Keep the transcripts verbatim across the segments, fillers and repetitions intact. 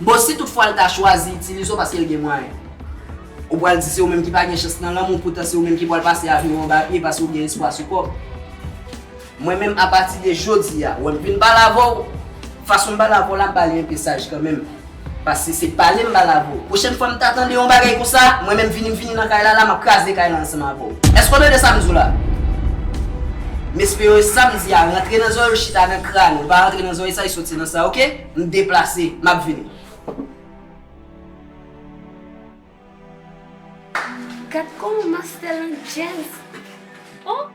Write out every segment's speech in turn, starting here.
Bon, si tout fwa l ta chwazi itilize w paske l gen mwayen, ou pral di se ou menm ki pa gen chans nan lanmou, poutan se ou menm ki pral pase avni w anba pye paske ou gen espwa sou kò w. Mwen menm, apati de jodi a, wè m vin pale avè w, fason m pale avè w la, m pale enpe saj kanmenm. Paske se pale m pale avè w. Pwochèn fwa m ta tande yon bagay konsa, mwen menm vini, m vini nan kay la, la, m ap kraze kay la ansanm avè w. Èske w tande sa m di w la? M espere sa m di a rantre nan zòrèy w, chita nan kràn ou. Pa rantre nan zòrèy sa, e soti nan sa, oke? M deplase, m ap vini. Gad kòman mastè lan djèz. Oh!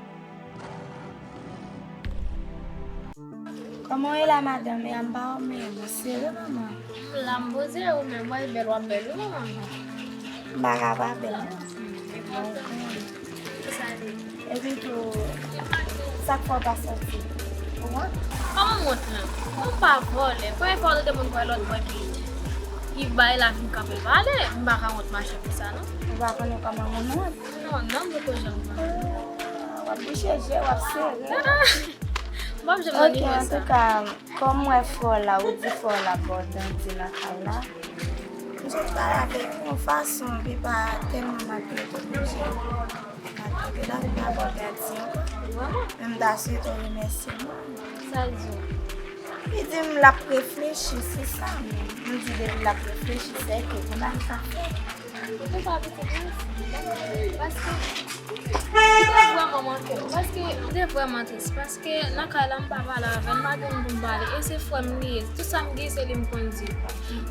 Kòman w ye la, madanm? E a m pa wè w, men ou sere, manman. La m poze, ou menm, w ap bèl, w ap bèl, wi, manman. M pa ka pa bèl, non. Bon, ou konnen. Epi tou, sa k fè w pa sòti? Ou wont? Kòman m wont lan? Mwen pa vòlè. Premye fwa w tande moun vòlè lòt bò epi li bay lavi m kanpe pale. M pa ka wont mache konsa non. Ou pa konnen kòman moun wont? Non, non, m poko janm wont. Ah, w ap bouche je, w ap sere. Ah, m p ap janm nan nivo sa. Ok, antouka, kòm m wè frè w la, ou di frè w la ba w dandi nan kay la. M sot pale avèk li yon fason, epi pa tèlman m ap plede bouje. M ap plede la, li pa ba w dandi ankò. Men m ta swete w remèsye mwen. Sa l di w? Li di m l ap reflechi, se sa menm. M di depi l ap reflechi, se ke pou bagay sa fèt. Ou te pa pitit mwen? Paske li te vrèman manke m. Paske li te vrèman tris. Paske nan kay la, m pa pale avè l, m pa gen moun pou m pale. E se frè m li ye. Tout sa m gen, se li m konn di.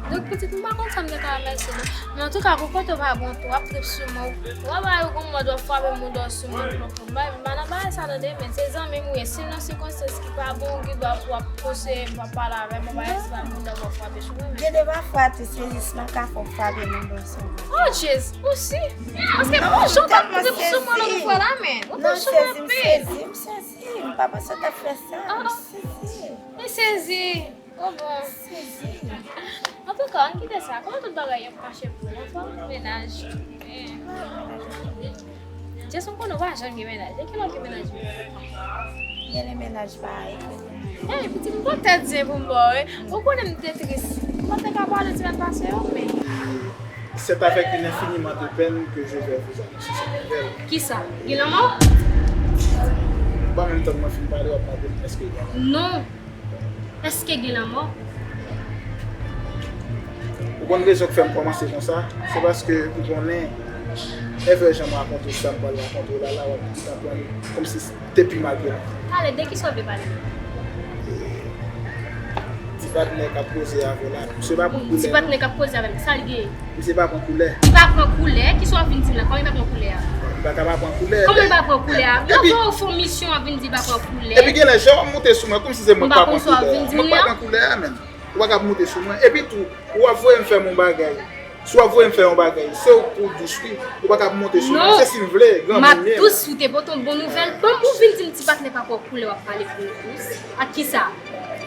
Donk, pitit, m pa konn sa m te ka remèsye l. Men antouka, pou kote w pa bon tou, w ap trip sou mwen. W ap bay yon mòd, w ap frape mouda w sou mwen. M pa nan bagay sa tande, men se zanmi m ou ye. Si nan sikonstans ki pa bon, ou gen dwa pou w ap konseye m, w ap pale avè m, yon bagay ki pa bon, w ap frape sou mwen, men. Gen de pafwa tou, sezisman ka fè w frape mouda w sou mwen. Oh, Jezi, ou si? Paske m pa janm t ap trip sou mwen lòt fwa la, men. Ou te cho anpil. Non, sezi, m sezi, m sezi. M pa panse w t ap fè sa, m sezi. M sezi. Oh bon. Antouka, ann kite sa. Kòman tout bagay yo ap mache pou ou? Anfòm, mennaj? Jason, m konnen w pa janm gen mennaj. E kilè w gen mennaj menm? Gen de mennaj pa egziste. Ey, pitit, m pran tèt zen pou m ba w, wi. Ou konnen m te tris. M pa t ka pale semèn pase yo, men. C'est avec une infiniment de peine que je vais vous annoncer cette nouvelle. Kisa? Gen lanmò? Bon, menm tan mwen fin pale, w ap mande m èske gen lanmò. Non. Èske gen lanmò? Ou konn rezon k fè m kòmanse konsa? Se paske ou konnen, evè jan m rakonte w sa m pral rakonte w la, la, w ap tout aprann kòmsi depi malgre m. Talè, de kisa w vle pale menm? Ti patnè k ap koze avè w la, misye pa pran koulè. Ti patnè k ap koze avè m, sa l gen? Misye pa pran koulè. Li pa pran koulè? Kisa w ap vin di m la? Kòman li pa pran koulè a? Li pa ka pa pran koulè. Kòman li pa pran koulè a? Yo voye w fè yon misyon, w ap vin di li pa pran koulè. Epi genlè, jan w ap monte sou mwen, kòmsi se mwen k pa pran koulè a. Mwen pa pran koulè a, menm. Ou pa ka ap monte sou mwen. Epi tou, ou ap voye m fè yon bagay. Si w ap voye m fè yon bagay, se ou k pou dous, wi. Ou pa ka ap monte sou mwen. Se si m vle, granmoun m ye. M ap dous, ou te pote yon bon nouvèl ban m, ou vin di m ti patnè pa pran koulè, w ap pale pou m dous. Ak kisa?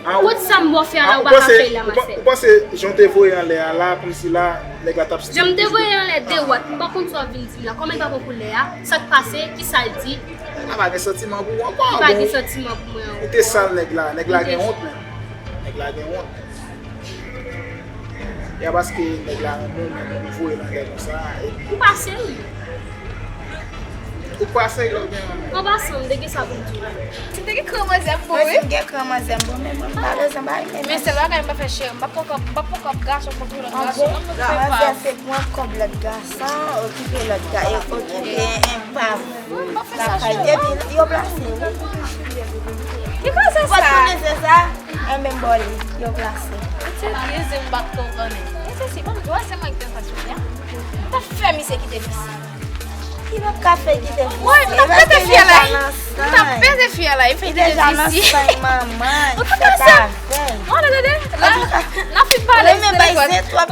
Kot sa m ba w fè a la, ou pa ka fè l la, ma sè? Ou panse jan w te voye anlè a la, kòmsi la, nèg la t ap... Jan m te voye anlè de wòt, m pa konn sa w ap vin di m la. Kòman li pa pran koulè a? Sa k pase? Kisa l di? Nèg la pa gen santiman pou ou ankò. Li pa gen santiman pou mwen ankò. Ou te sal nèg la. Nèg la gen wont, menm. Nèg la gen wont. E a paske nèg la renmen w, menm li voye l anlè konsa, epi... Ou pa serye. Ou pa serye, ou gen renmen. An pasan, m te gen sa pou m di w. Si m te gen kran manzè m bon, wi. Mwen, si m gen kran manzè m bon, men mwen, m pa bezwen bay mennaj. Men sèl bagay m pa fè cheri, m pa pran kòb, m pa pran kòb gason, m pa pran lòt gason. Manzè se pran kòb lòt gason, okipe lòt ga-, e okipe enpav lakay. Epi yo plase, wi. Ki koze sa? Ou pa t konnen se sa? Enben, m ba w li, yo plase. Se plizi m bat konprann. E se si, ban m dwa, se mwen ki te fè jodi a. M t ap fè misye kite fis. Li p ap ka fè kite fis. Wi, m t ap pete fyè la. M t ap pete fyè la, e fè kite fis. Li deja nan san manman, li fèt avè l. Mwen tande, la, n ap fin pale sou telefòn.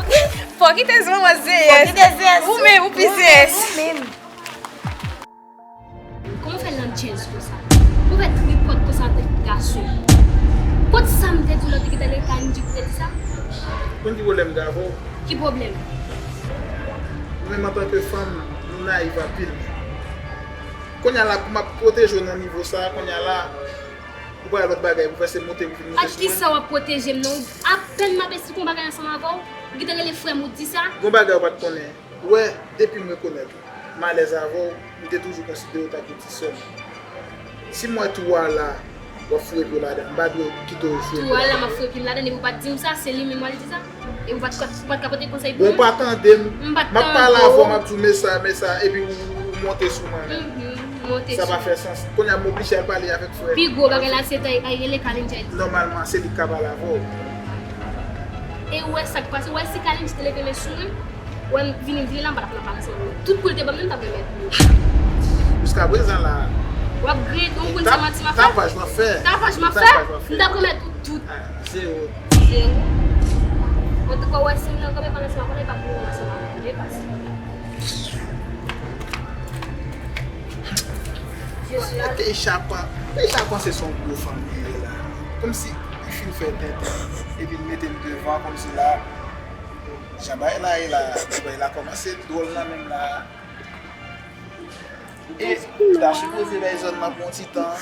Fò kite zwen mwen zeyès. Ou menm, ou pi zeyès. Ou menm. Kòman w fè nan djèz konsa? Ou fè tripòt konsa antanke gason? Kot sa m te di w la, w te gentan leve kay m di w pou te di sa? Konn ki pwoblèm m gen avè w? Ki pwoblèm? Ou menm antanke fanm, ou nayiv anpil. Kounye a la, pou m ap pwoteje w nan nivo sa, kounye a la, Ou pa wè lòt bagay pou fè, se monte pou vin monte sou mwen. Ak kisa w ap pwoteje m nan? Apèn m ap esplike yon bagay ansanm avè w, ou gentan rele frè m ou di sa? Gon bagay ou pa t konnen. Ou wè, depi m rekonèt m alèz avè w, m te toujou konsidere w tankou ti sè m. Si m wè twou a la, w ap foure pye w ladan, m pa dwe kite w foure pye w ladan. Twou a la, m ap foure pye m ladan, epi w pa t di m sa, se li menm w al di sa? Epi w pa t ka, w pa t ka pote konsèy pou mwen? Bon, ou pa tande m. M pa t tande w. M ap pale avè w, m ap di w, men sa, men sa, epi ou, ou monte sou mwen menm. Mhm, monte sou mwen. Sa pa fè sans. Kounye a, m oblije al pale avèk frè m. Pi gwo bagay la, se ta, ay rele Kalinja di. Nòmalman, se li k ka pale avè w. E ou wè sa k pase? Ou wè si Kalinja te leve men sou mwen, ou wè m vini vini la, m pa t ap nan pale ansanm avè w. Tout kou l te ban m nan, m t ap remèt li. Jiska prezan la. W ap griyen tou, ou konn se manti m ap fè? Tapaj w ap fè. Tapaj m ap fè? Tapaj w ap fè. M t ap remèt ou tout. Ah, zewo. Zewo. Antouka, w wè si m nan kanpe pale ansanm avè w la, e pa pou w ansanm avè w, e pa sa. Keisha pa, Keisha panse se yon gwo fanm li ye la. Kòmsi li fin fè tenten, epi l mete m devan, kòmsi la, jan bagay la ye la, bagay la kòmanse dwòl nan men m la. E m ta sipoze bay zòn nan pou yon ti tan.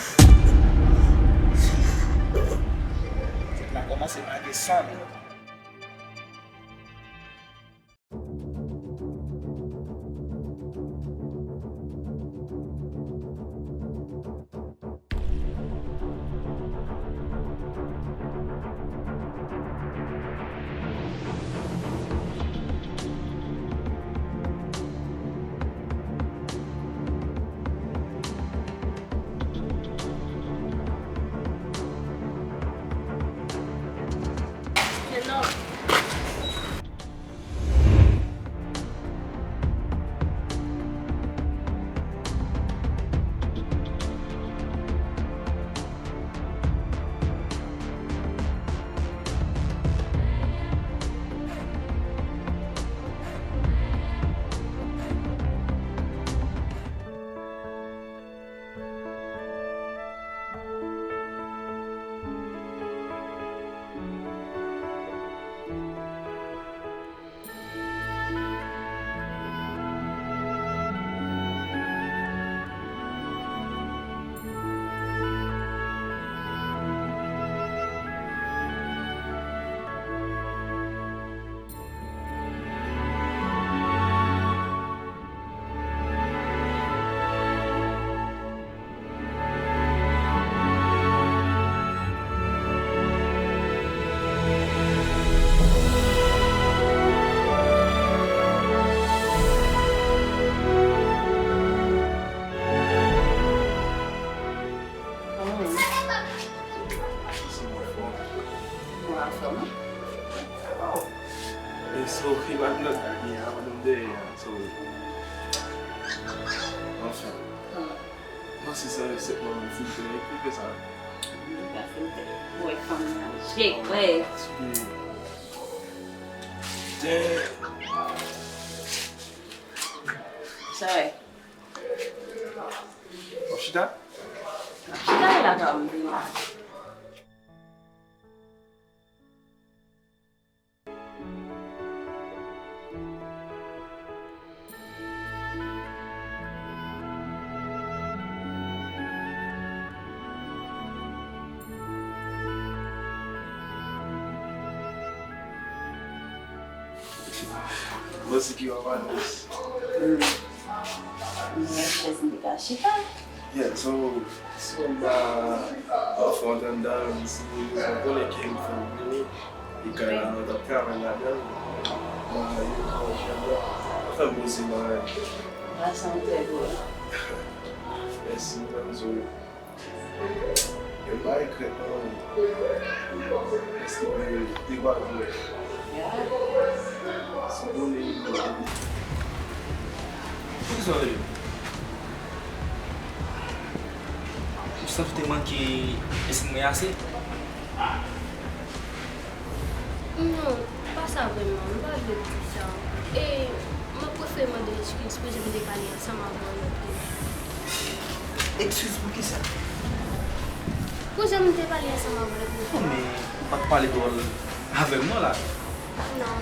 Zòn nan kòmanse mage san. E so, e pa t lòt bagay, a, madanm dèyè a, so, anfen. Mwen se sa, se mwen menm, filtè, ki fè sa? Li pa filtè. Wè, fanm nan, je kwè. Damn. Sa wè. W ap chita? M ap chita la, pa m vini la. Mwen se ki w ap anons. Hmm. Mwen chèz m te ka chita. Yeah, so, so, m pa, anfen, antann dam, si, si w konnen ke m fè m vini, e kay la, nou t ap travay ladan l. Mwen, yo, mwen, jèn la, anfen, m poze bagay. Sa sanble trè dròl. Mèsi, mwen, so, e pa ekrèt, non. Èske mwen, te pa vre? Yeah. Si w konnen, Poukisa w rele m? Ou santi w te manke estime mwen ase? Non, pa sa vrèman, m pa vle di sa. E m ap prefere mande w eskiz pou jan m te pale ansanm avè w nan prive. Eskiz pou kisa? Pou jan m te pale ansanm avè w nan prive. Non, men ou pa t pale dwòl avè m non la. Non,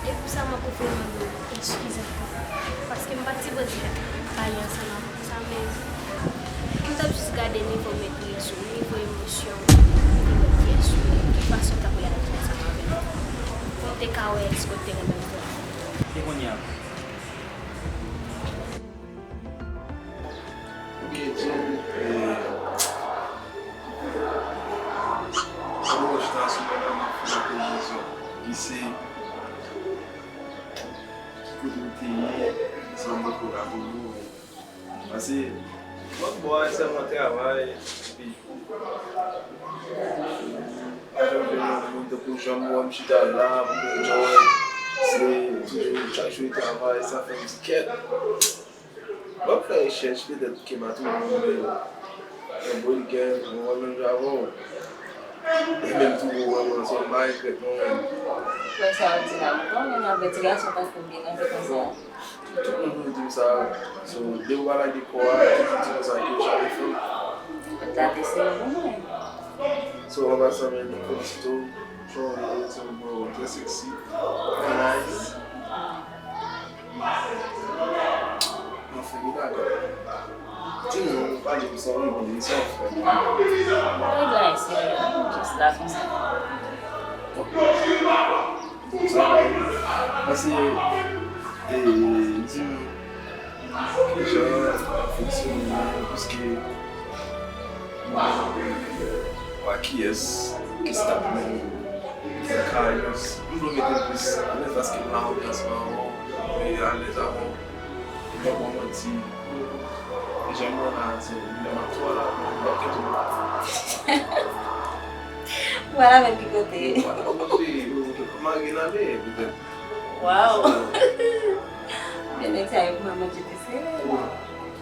e pou sa m ap prefere mande w eskiz ankò. Paske m pa t sipoze pale ansanm avè w konsa, men m t ap jis gade nivo m ekri sou nivo emosyon. Kot te renmen m fè. E kounye a? Ok, Jim, eh, sa mwen chita sou mwen nan, m ap fè yon konvizyon. Ki se, ki kote w te ye, sa mwen poko ka konn ou. Paske, lòt bò a, sèlman travay, epi pa janm jwenn yon moun tankou jan m wè m chita la, pou m enjoy, se toujou chak jou travay, sa fè m di kèt. Mwen ap fè rechèch, petèt ke m a twouve yon bèl, yon bèl girl, mwen wè menm jan avè w. E menm twouve w vrèman se yon bagay krèk non menm. Wè sa w di la, m konnen nan vre ti gason tankou m byen kanpe konsa. Tout, tout moun toujou di m sa. So, depi w pa lage kò a, toujou di m sa ke w chale fanm. Fèt la te serye pou mwen. So, an pasan, men, nou felisite w. Jan w ye, se yon bro trè sexy, trè nice. Anfen, gen bagay. Di m non, ou pale m sa w renmen, sa w fè. Bagay la, se just la konsa. Bon, sa va, wi. Paske, e, di m, kijan w fonksyone, paske, wè kiyès ki start menm, Carlos. M vle mete plis alèz paske m la, anbyans lan bon, mwen alèz avè w. M pap ba w manti. Jan m wè la, se lè m ap twò la, m ap kite w. Vwala menm ki kote. Vwala kote, m a gen ale, petèt. Waw. Byen nèg sa yo pou mwen manje pise.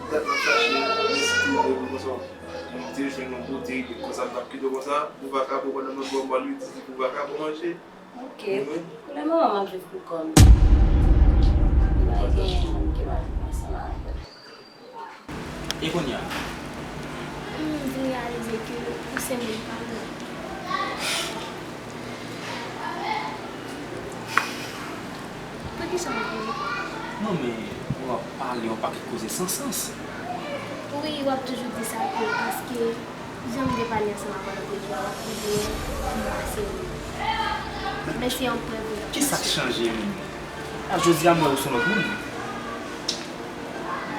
Petèt m ap chache, m eseye pou konsa. M te jwenn yon kote, konsa m t ap kite w konsa, pou vakabon, pandan m ap ba w li, di pou vakabon manje. Ok. Wi. Pou le moman, m ap viv pou kò m. M pa gen moun ki m ap viv ansanm avè l. E kounye a? M vin reyalize ke ou se moun pa mwen. Poukisa w ap ri? Non, men w ap pale yon pakèt koze san sans. Wi, w ap toujou di sa tou, paske jan m te pale ansanm avè w lòt jou a, w ap toujou di m pa serye. Men se yon prèv wi. Kisa k chanje menm? A jodi a m wè ou se yon lòt moun.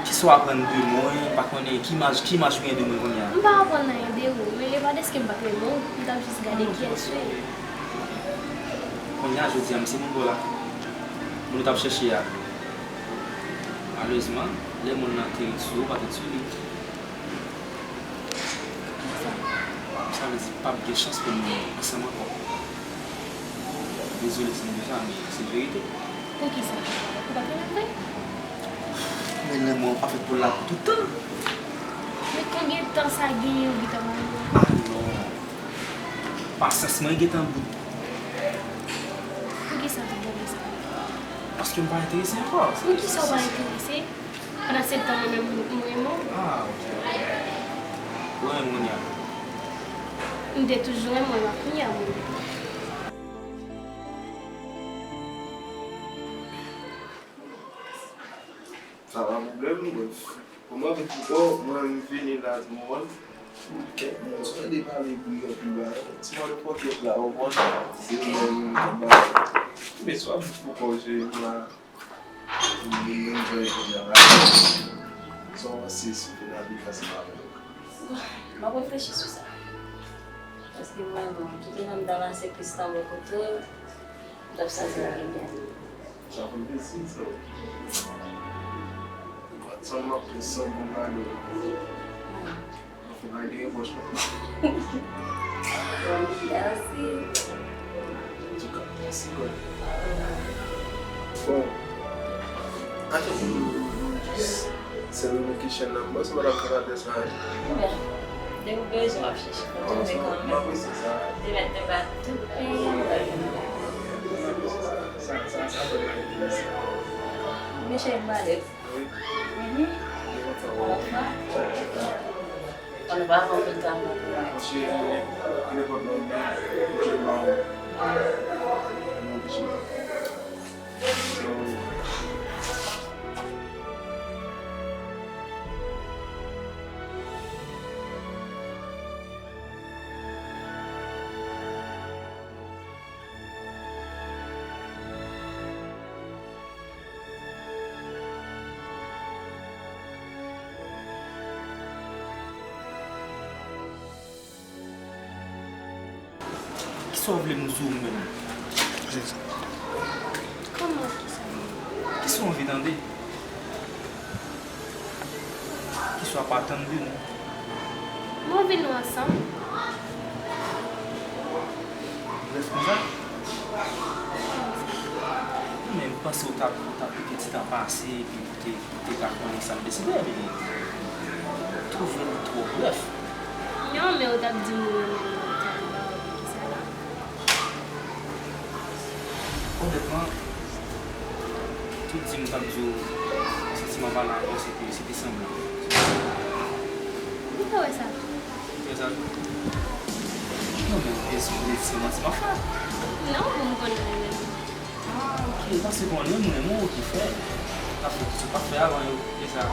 Kisa w aprann de mwen? M pa konnen ki imaj, ki imaj ou gen de mwen kounye a? M pa aprann anyen de ou, men e pa dèske m pa t renmen w, m t ap jis gade kiyès ou ye. Kounye a, jodi a, m se moun pa w la. Moun ou t ap chèche a. Malerezman, lè moun nan te ret sou ou, ou pa t ret sou li. Sa vle di, p ap gen chans pou nou ansanm ankò. Dezole si m di w sa, men se verite. Poukisa? Ou pa t renmen m vre? Men lanmou an pa fèt pou l la pou tout tan. Men konbyen tan sa genyen ou gentan renmen mwen? Ah non. Pasyans mwen gentan bout. Poukisa tout bagay sa? Paske m pa enterese ankò. Poukisa w pa enterese? Pandan se tan mwen menm m renmen w. Ah, ok, ok. Ou renmen m kounye a? M te toujou renmen w, e pa kounye a m renmen w. Sa pa pwoblèm, bref. Kòman pou kò, mwen m vini la, mwen, kèk moun, sou de pale bri anpil bagay. Ti mwen de pòkèt la, ou konn, se mwen m ba. Men swa pou kò, se m la. Mwen enjoy kounye a la. Sa w panse si w te nan plas mwen? M ap reflechi sou sa. Paske mwen menm, kite nan m ta pase plis tan bò kote w, m t ap santi m pi byen. Sa fè m plezi, sa. Ansanm m ap plis santi m pale w. Mwen fè bagay de repwòch mwen. Mèsi. Antouka, mèsi God. Bon. Atann pou nou, nou jis sèl nou ki chèn nan. Mwen se madam Fernandez la. Depi w bezwen w ap chèche pou twouve kanmenm. M apresye sa. Te mèt te bat tout peyi. M apresye sa. Sa, sa, sa fè m plezi. Mesye, m ale. Wi. Mhm. Ann pa pran anpil tan. Sa w vle m di w menm? Kisa w anvi tande? Kisa w ap atann de nou? Mwen anvi nou ansanm. Brèf konsa? Non, men m panse w t ap, w t ap kite ti tan pase, epi pou te, pou te ka konnen sa m deside, men m twouve l twò brèf. Non, men w t ap di m ou renmen mwen, w t ap ba w kisa la? Onètman, tout di m t ap di w, santiman pa la ankò, se te, se te sanblan. Ou te wè sa? Ou te wè sa tou? Non, men ou te, ou te di se manti m ap fè. Non, pou m konn ou renmen m. Ah, ok, paske bon, lè m renmen w, ou te fè. Paske si w pa fè avan, yo, e sa.